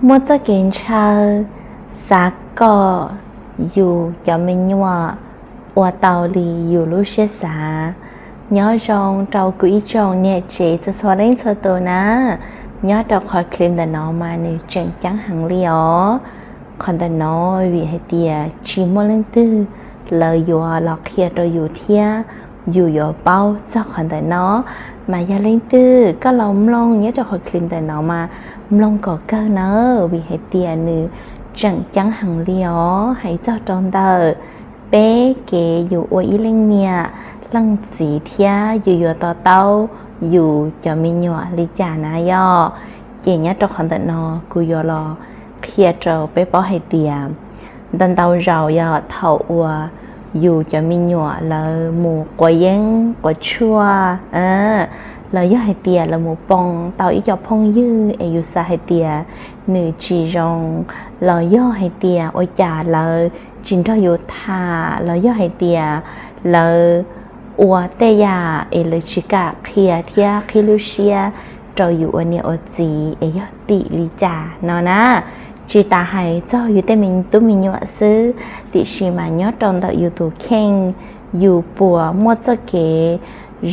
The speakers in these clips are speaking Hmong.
Muaj txoj kev ntshaw, xav kom yus cov me nyuam ua tau li yus lub siab xav. Nyob zoo rau kuv ib tsoom niam tsev txhua txhua leej txhua tus na. Nyob rau qhov clip ntawm no mas nws tseem ceeb heev li os. Qhov ntawm no vim hais tias tsis muaj leej twg lawv yuav los qhia rau yus thiab yus yuav paub txog qhov ntawm no. Mas yog leej twg koj los mloog nyob rau qhov clip ntawm no mas mloog kom kawg nawb, vim hais tias nws tseem ceeb heev li os. Hais txog rau ntawm peb kev yus ua ib leej niam leej txiv thiab yus yuav to taub yus cov me nyuam li cas na yom. Ces nyob rau qhov ntawm no kuv yuav los qhia rau peb paub hais tias ntau ntau zaus yog thaum uas yus cov me nyuam lawv mus quav yeeb quav tshuaj, los yog hais tias lawv mus poo tau ib co phooj ywg es yus xav hais tias nws tsis zoo, los yog hais tias ua cas lawv tsis nrog yus tham, los yog hais tias lawv ua tej yam es lawv tsis kam qhia thiab qhib lub siab rau yus ua niam ua txiv es yog tim li cas no na. Tsis tas hais txog yus tej me tub me nyuam xwb, tiam sis mas nyob rau ntawm yus tus kheej, yus puas muaj txoj kev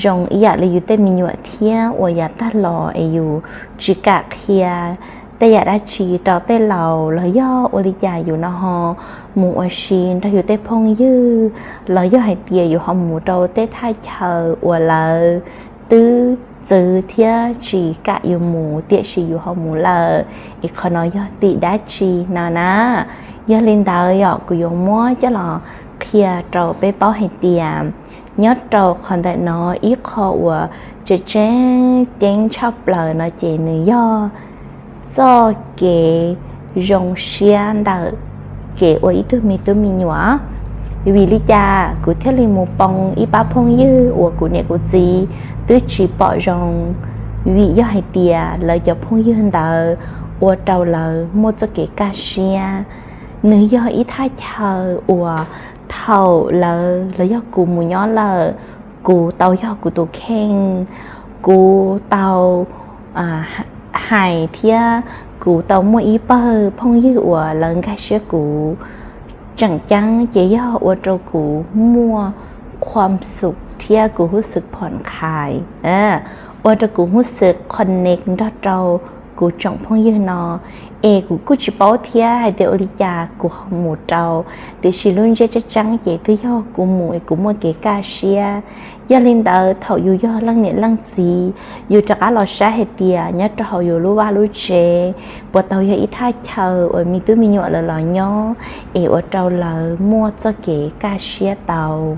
zoo ib yam li yus tej me nyuam thiab uas yav tag los es yus tsis kam qhia tej yam dab tsi rau tej laus, los yog ua li cas yus no ho mus ua si nrog yus tej phooj ywg, los yog hais tias yus ho mus rau tej thaj chaw uas lawv twb txwv thiab tsis kam yus mus tiam sis yus ho mus lawm, es qhov no yog tim dab tsi no na. Yog li ntawd yom, kuv yuav muab coj los qhia rau peb paub hais tias nyob rau qhov ntawm no ib qho uas tseem ceeb tshaj plaws no ces nws yog txoj kev zoo siab ntawm kev ua ib tug me tub me nyuam. Vim li cas kuv thiaj li mus poo ib pab phooj ywg uas kuv niam kuv txiv twb tsis pom zoo? Vim yog hais tias lawv cov phooj ywg ntawd ua rau lawv muaj txoj kev kaj siab. Nws yog ib thaj chaw uas thaum lawv los yog kuv mus nyob lawm, kuv tau yog kuv tus kheej, kuv tau hais thiab kuv tau muaj ib pawg phooj ywg uas lawv nkag siab kuv. Tseem ceeb ces yog ua rau kuv muaj khuam xum thiab kuv hub xwm phom qhais, ua rau kuv hub xwm connect nrog rau kuv tsoom phooj ywg no. Es kuv kuj tsis paub thiab hais tias ua li cas kuv ho mus rau, tiam sis lub ntsiab tseeb tseeb ces twb yog kuv mus es kuv muaj kev kaj siab. Yog li ntawd thaum yus yog leej niam leej txiv, yus rov qab los saib hais tias nyob rau hauv yus lub vaj lub tsev puas tau yog ib thaj chaw uas me tub me nyuam lawv los nyob es ua rau lawv muaj txoj kev kaj siab tau?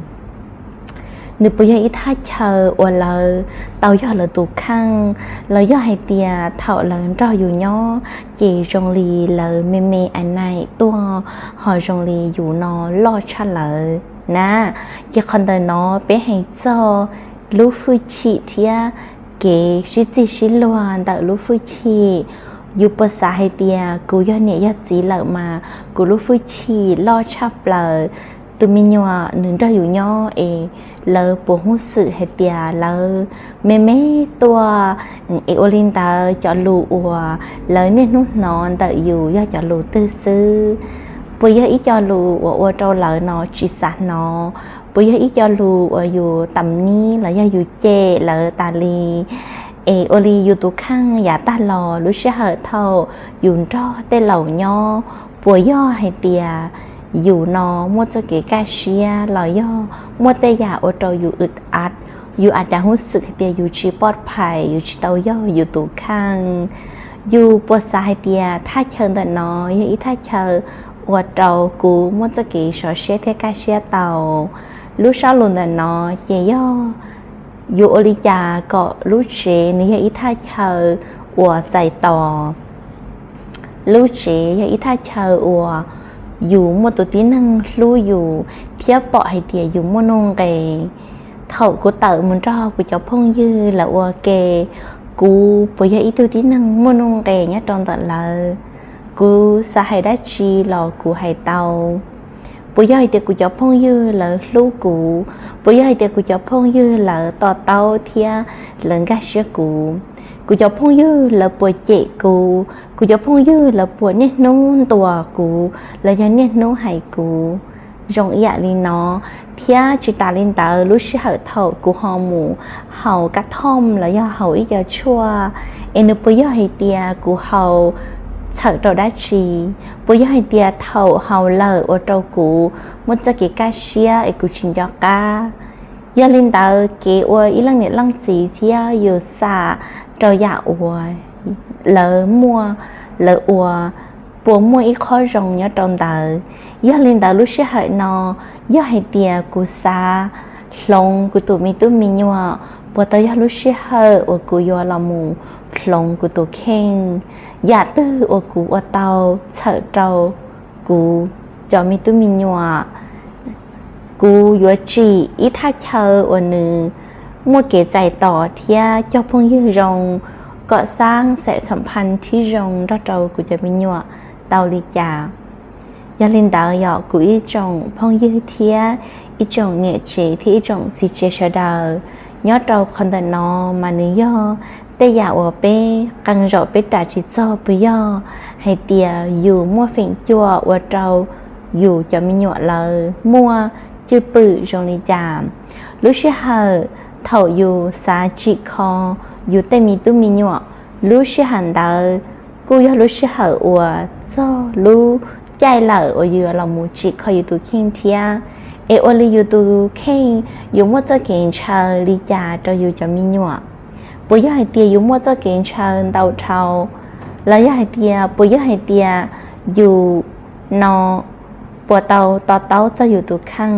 Nws puas yog ib thaj chaw uas lawv tau yog lawv tus kheej, los yog hais tias thaum lawv nrog yus nyob ces zoo li lawv me me ais naim tuaj, ho zoo li yus no loj tshaj lawv na? Ces qhov ntawm no peb hais txog lub hwj chim thiab kev sib txig sib luag ntawm lub hwj chim. Yus puas xav hais tias kuv yog niam yog txiv lawm mas kuv lub hwj chim loj tshaj plaws? Tus me nyuam nws nrog yus nyob es lawv puas hub xwm hais tias lawv me me tuaj, es ua li ntawd cov lus uas lawv niaj hnub hnov ntawm yus yog cov lus twg xwb? Puas yog ib co lus uas ua rau lawv no tsis xav hnov? Puas yog ib co lus uas yus tam nib los yog yus cem lawv tas li? Es ua li yus tus kheej yav tag los lub sij hawm thaum yus nrog tej laus nyob, puas yog hais tias yus no muaj txoj kev kaj siab los yog muaj tej yam ua rau yus ua, yus ua cas hub xwm hais tias yus tsis poj phais, yus tsis tau yog yus tus kheej? Yus puas xav hais tias thaj chaw ntawm no yog ib thaj chaw ua rau kuv muaj txoj kev sov siab thiab kaj siab tau? Lub sab lus ntawm no ces yog yuav ua li cas kom lub tsev nws yog ib thaj chaw uas txais tos, lub tsev yog ib thaj chaw uas yus muaj tus tib neeg hlub yus thiab pom hais tias yus muaj nuj nqis. Thaum kuv tawm mus nrog kuv cov phooj ywg lawv ua ke, kuv puas yog ib tug tib neeg muaj nuj nqis nyob rau ntawm lawv? Kuv xav hais dab tsi los kuv hais tau? Puas yog hais tias kuv cov phooj ywg lawv hlub kuv? Puas yog hais tias kuv cov phooj ywg lawv to taub thiab lawv nkag siab kuv? Kuv cov phooj ywg lawv puas cem kuv? Kuv cov phooj ywg lawv puas niaj hnub ntuas kuv los yog niaj hnub hais kuv zoo ib yam li no? Thiab tsis tas li ntawd, lub sij hawm thaum kuv ho mus haus kab thoj los yog haus ib co tshuaj, es nws puas yog hais tias kuv haus txhawm rau dab tsi? Puas yog hais tias thaum haus lawm ua rau kuv muaj txoj kev kaj siab es kuv tsis nco qab? Yog li ntawd, kev ua ib leej niam leej txiv thiab yus xam rau yam uas lawv muaj, lawv ua, puas muaj ib qho zoo nyob rau ntawd? Yog li ntawd, lub sij hawm no, yog hais tias kuv xav hloov kuv tus me tub me nyuam, puas tau yog lub sij hawm uas kuv yuav los mus hloov kuv tus kheej? Yam twg uas kuv ua tau txhawm rau kuv cov me tub me nyuam? Kuv yuav tsim ib thaj chaw uas nws muaj kev txais tos thiab cog phooj ywg zoo, kom xaab xeem xam phaj thib zoo nrog rau kuv cov me nyuam tau li cas? Yog li ntawd, yog kuv ib tsoom phooj ywg thiab ib tsoom niam tsev thiab ib tsoom txiv tsev sawv daws, nyob rau qhov ntawm no mas nws yog tej yam uas peb qee zaum peb ras tsis txog, puas yog hais tias yus muaj feem cuam ua rau yus cov me nyuam lawv muaj cwj pwm zoo li cas? Lub sij hawm thaum yus xav tsim kho yus tej me tub me nyuam, lub sij hawm ntawd kuj yog lub sij hawm uas txog lub caij lawm uas yus yuav los mus tsim kho yus tus kheej thiab. Es ua li yus tus kheej yuav muaj txoj kev ntshaw li cas rau yus cov me nyuam? Puas yog hais tias yus muaj txoj kev ntshaw ntau dhau, los yog hais tias puas yog hais tias yus no puas tau to taub txog yus tus kheej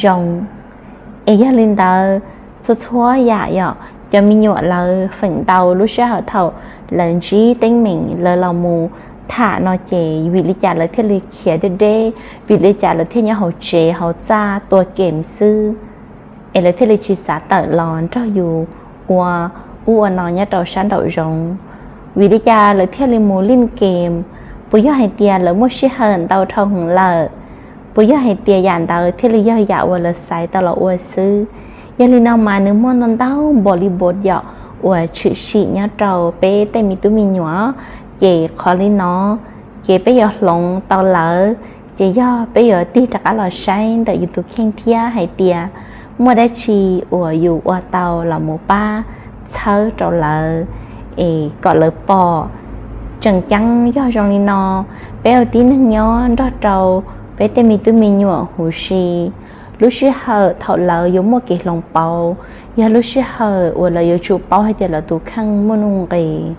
zoo? Es yog li ntawd, txhua txhua yam yom, cov me nyuam lawv feem ntau lub sij hawm thaum lawv ntsib teeb meem lawv los mus tham no ces vim li cas lawv thiaj li khiav deb deb, vim li cas lawv thiaj nyob hauv tsev hauv txaj tua kem xwb, es lawv thiaj li tsis xav tawm los nrog yus ua ub ua no nyob rau sab nraum zoov? Vim li cas lawv thiaj li mus lij kem? Puas yog hais tias lawv muaj sij hawm ntau dhau heev lawm? Puas yog hais tias yam ntawd thiaj li yog yam uas lawv xaiv tau los ua xwb? Yog li no mas nws muaj ntau ntau npaum li npaum yom uas tshwm sim nyob rau peb tej me tub me nyuam. Ces qhov li no, ces peb yuav hloov tau lawv, ces yog peb yuav tig rov qab los saib ntawm yus tus kheej thiab hais tias muaj dab tsi uas yus ua tau los mus pab txhawb rau lawv es kom lawv pom. Tseem ceeb yog zoo li no, peb ua tib neeg nyob nrog rau peb tej me tub me nyuam huv si, lub sij hawm thaum lawv yuav muaj kev hloov pauv, yog lub sij hawm uas lawv yuav tsum paub hais tias lawv tus kheej muaj nuj nqis.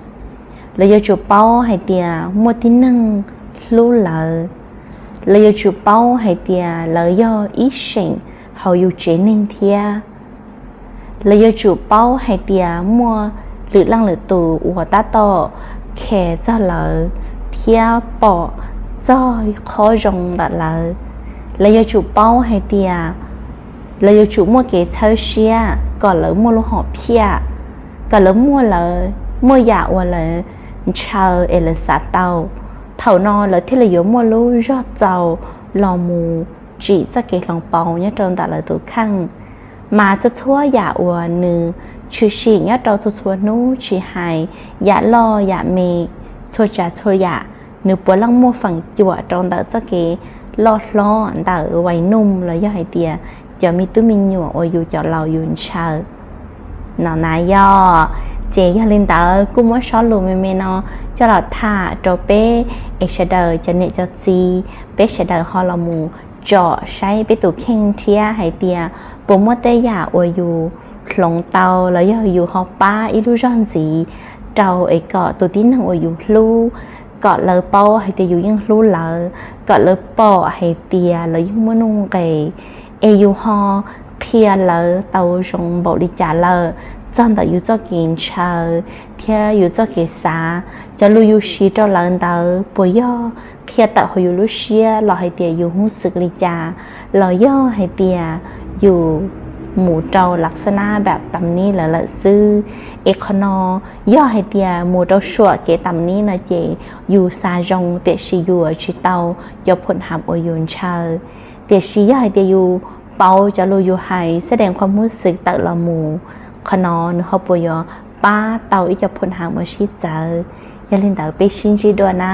Lawv yuav tsum paub hais tias muaj tib neeg hlub lawv. Lawv yuav tsum paub hais tias lawv yog ib seem hauv yus tsev neeg thiab. Lawv yuav tsum paub hais tias muaj lwm leej lwm tus uas tab tom care txog lawv thiab pom txog qhov zoo ntawm lawv. Lawv yuav tsum paub hais tias lawv yuav tsum muaj kev txhawb siab kom lawv muaj lub hom phiaj, kom lawv muaj, lawv muaj yam uas lawv ntshaw es lawv xav tau. Thaum no lawv thiaj li yuav muaj lub zog txaus los mus tsim txoj kev hloov pauv nyob rau ntawm lawv tus kheej. Mas txhua txhua yam uas nws tshwm sim nyob rau txhua txhua hnub tsis hais yam loj yam me, txhua tsav txhua yam, nws puav leej muaj feem cuam rau ntawm txoj kev loj hlob ntawm vais nuj los yog hais tias cov me tub me nyuam uas yus cov laus yus ntshaw no na yom. Ces yog li ntawd kuj muab sob lus me me no coj los tham rau peb es sawv daws cov niam cov txiv, peb sawv daws ho los mus tsom saib peb tus kheej thiab hais tias puas muaj tej yam uas yus hloov tau los yog yus ho pab ib lub zog ntxiv rau es kom tus tib neeg uas yus hlub, kom lawv paub hais tias yus yeej hlub lawv, kom lawv pom hais tias lawv yeej muaj nuj nqis, es yus ho qhia lawv tau zoo npaum li cas lawm txog ntawm yus txoj kev ntshaw thiab yus txoj kev xav. Cov lus yus siv rau lawv ntawd puas yog qhia tawm hauv yus lub siab los hais tias yus hnub xwm li cas, los yog hais tias yus mus rau lav xab nab npam tam nib lawm lawm xwb. Es qhov no yog hais tias mus rau suam kev tam nib no ces yus xav zoo tiam sis yus tsis tau cov phom ham uas yus ntshaw. Tiam sis yog hais tias yus pauv cov lus yus hais xab dees qhov hmub xwm tawm los mus, qhov no nws ho puas yuav pab tau ib co phom ham uas sib txawv. Yog li ntawd peb sib ntsib dua na.